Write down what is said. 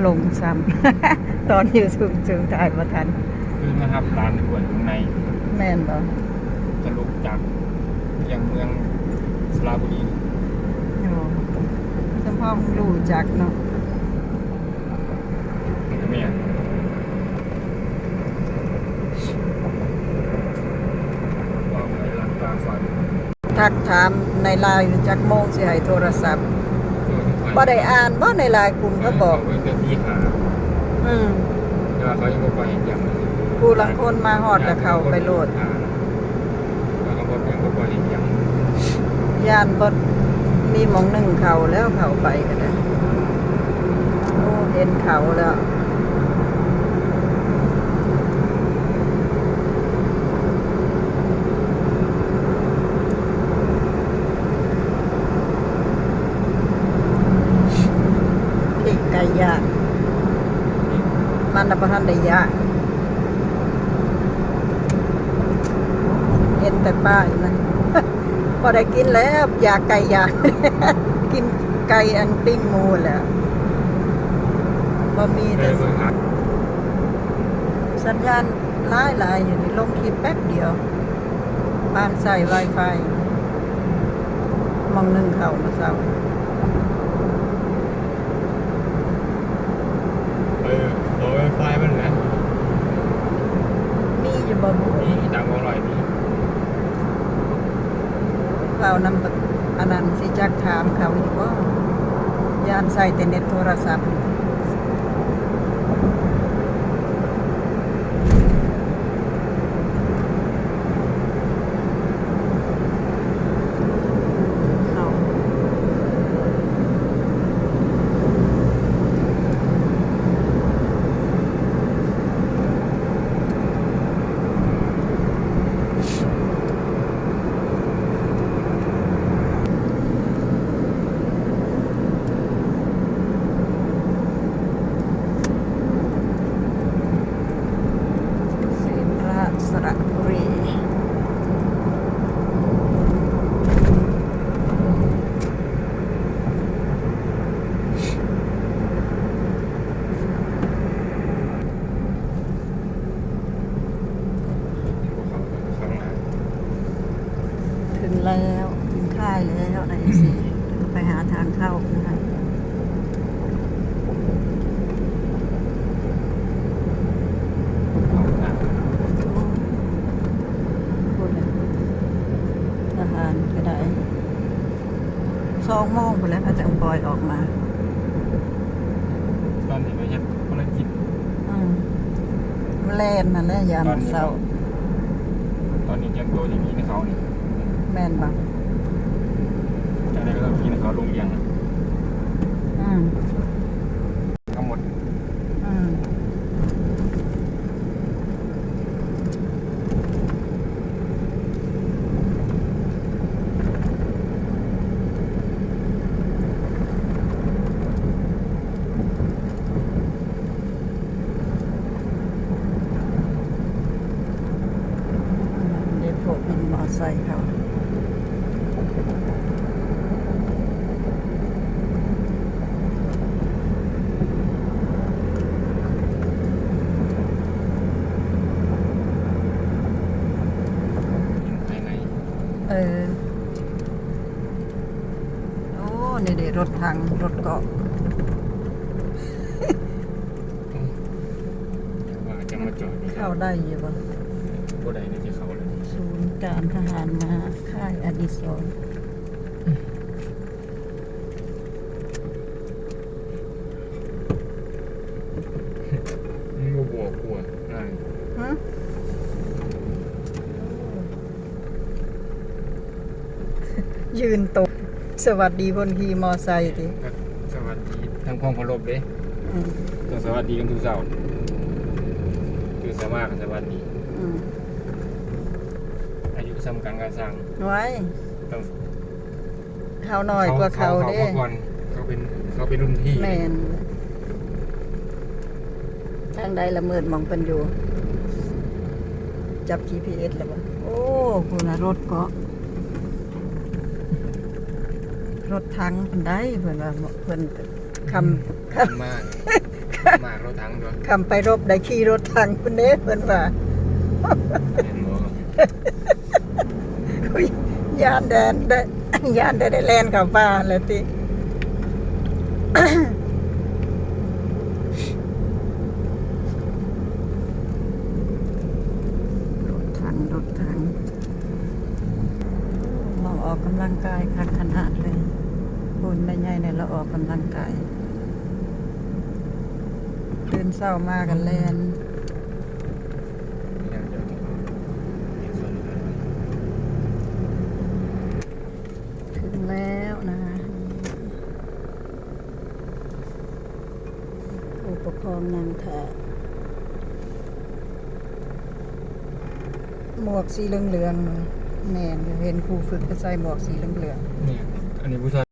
ລົງຊ້ຳ ຕອນຢູ່ສູງໆ ຖ່າຍບໍ່ທັນ. ຄືມາຮັບຫຼານຢູ່ບ້ານຢູ່ໃນ ແມ່ນບໍ່? ຈະລົງຈາກ ຈາກເມືອງສະລະບູລີ. ໂອ້ ສຳພາວຮູ້ຈັກເນາະ. ແມ່ນ ວ່າໄປລັດຕາຝັນ. ທັກຖາມໃນ LINE ຈັກໂມງຊິໃຫ້ໂທລະສັບ. ບໍ່ໄດ້ອ່ານບໍ່ໃນ LINE ກຸ່ມເຂົາບອກ? ເຂົາໄປແຕ່ຕີຫ້າ. ອືມ ແຕ່ວ່າເຂົາຍັງບໍ່ປ່ອຍໃຫ້ຈຽມ. ຜູ້ລາງຄົນມາຮອດກໍເຂົ້າໄປໂລດ. ຢ້ານບໍ່ມີໝ່ອງໜຶ່ງເຂົ້າແລ້ວ ເຂົ້າໄປກໍໄດ້. ໂອ້ ເຫັນເຂົາແລ້ວ. ປີ້ງໄກ່ຍ່າງ ມັນນະບໍ່ທັນໄດ້ຍ່າງ ເຫັນແຕ່ປ້າຍມັນ. ບໍ່ໄດ້ກິນແລ້ວ ຢາກໄກ່ຍ່າງ ກິນໄກ່ອັນປີ້ງໝູແລ້ວ. ບໍ່ມີແຕ່ ເອີ ສັນຍານຫຼາຍໆຢູ່ນີ້ ລົງຄລິບແປັບດຽວ ປານໃຊ້ Wi-Fi ໝ່ອງໜຶ່ງເຂົ້າມາເຊົ້າ. ເອີ ຂໍ Wi-Fi ມັນແຫຼະ. ມີຢູ່ບໍ່ບຸ? ມີ ຕາມກອງຮ້ອຍມີ. ເວົ້ານຳອັນນັ້ນ ຊິຈັກຖາມເຂົາຢູ່ບໍ່? ຢ້ານໃຊ້ແຕ່ເນັດໂທລະສັບ. ເຊນທາດ ສະລະບູລີ. ເຖິງແລ້ວ ເຖິງຄ້າຍແລ້ວ ໄດ້ຊິໄປຫາທາງເຂົ້ານະ. ພຸ້ນນະ ທະຫານກໍໄດ້ ສອງໂມງພຸ້ນແຫຼະ ເຂົາຈັ່ງປ່ອຍອອກມາ. ຕອນນີ້ໄປເຮັດພາລະກິດ. ອືມ ແລ່ນຫັ້ນແຫຼະ ຍາມເຊົ້າ. ຕອນນີ້ຕຽມໂຕຊິກິນເຂົ້ານີ້. ແມ່ນບໍ່? ຈັ່ງໃດກໍຕ້ອງກິນເຂົ້າໂຮງຮຽນນະ. ອືມ ທັງໝົດ. ອືມ. ເດໂພະວິນມໍໄຊເຂົາ. ເອີ ໂອ້ ນີ້ເດ ລົດຖັງ ລົດເກາະ. ອືມ ວ່າຈະມາຈອດນີ້ ເຂົ້າໄດ້ຢູ່ບໍ່? ບໍ່ໄດ້ ນີ້ຈະເຂົ້າແລ້ວ. ສູນການທະຫານມະຫາ ຄ້າຍອະດີສອນ. ມັນບໍ່ບວກກວ່າ ອ້າຍ. ຫື? ຢືນໂຕ ສະຫວັດດີຄົນຂີ່ມໍໄຊຕິ? ສະຫວັດດີທາງພວງເຄົາລົບເດ້. ອືມ ຕ້ອງສະຫວັດດີກັນທຸກເຊົ້າ ຕື່ນເຊົ້າມາກໍສະຫວັດດີ. ອືມ ອາຍຸສ່ຳກັນກັນຊ່າງ ໄວ້ ຕ້ອງ ເຮົານ້ອຍກວ່າເຂົາເດ້. ເຂົາ ເຂົາ ເຂົາເປັນ ເຂົາເປັນລຸ້ນພີ່. ແມ່ນ. ທາງໃດລະມືດໝ່ອງເພິ່ນຢູ່? ຈັບຈີພີເອັສແລ້ວບໍ່? ໂອ້ ພຸ້ນນະ ລົດເກາະ. ລົດຖັງເພິ່ນໄດ້ ເພິ່ນວ່າ ເພິ່ນຄຳ ມາ ມາລົດຖັງຕົວະ ຄຳໄປລົບໄດ້ຂີ່ລົດຖັງພຸ້ນເດ້ ເພິ່ນວ່າ ແມ່ນບໍ່? ອຸ້ຍ ຢ້ານແດນ ໄດ້ ຢ້ານໄດ້ ໄດ້ແລ່ນເຂົ້າປ່າແລ້ວຕິ. ລົດຖັງ ລົດຖັງ ມາອອກກຳລັງກາຍຄັກຂະໜາດເລີຍ. ໂອ້ຍ ແມ່ໃຫຍ່ນີ້ລາວອອກກຳລັງກາຍ ຕື່ນເຊົ້າມາກໍແລ່ນ. ເຖິງແລ້ວນະ ຜູ້ປົກຄອງນັ່ງຖ້າ ໝວກສີເຫຼືອງໆ ແມ່ນຢູ່ ເຫັນຄູຝຶກກໍໃສ່ໝວກສີເຫຼືອງໆ ແມ່ນ ອັນນີ້ຜູ້ຊາຍ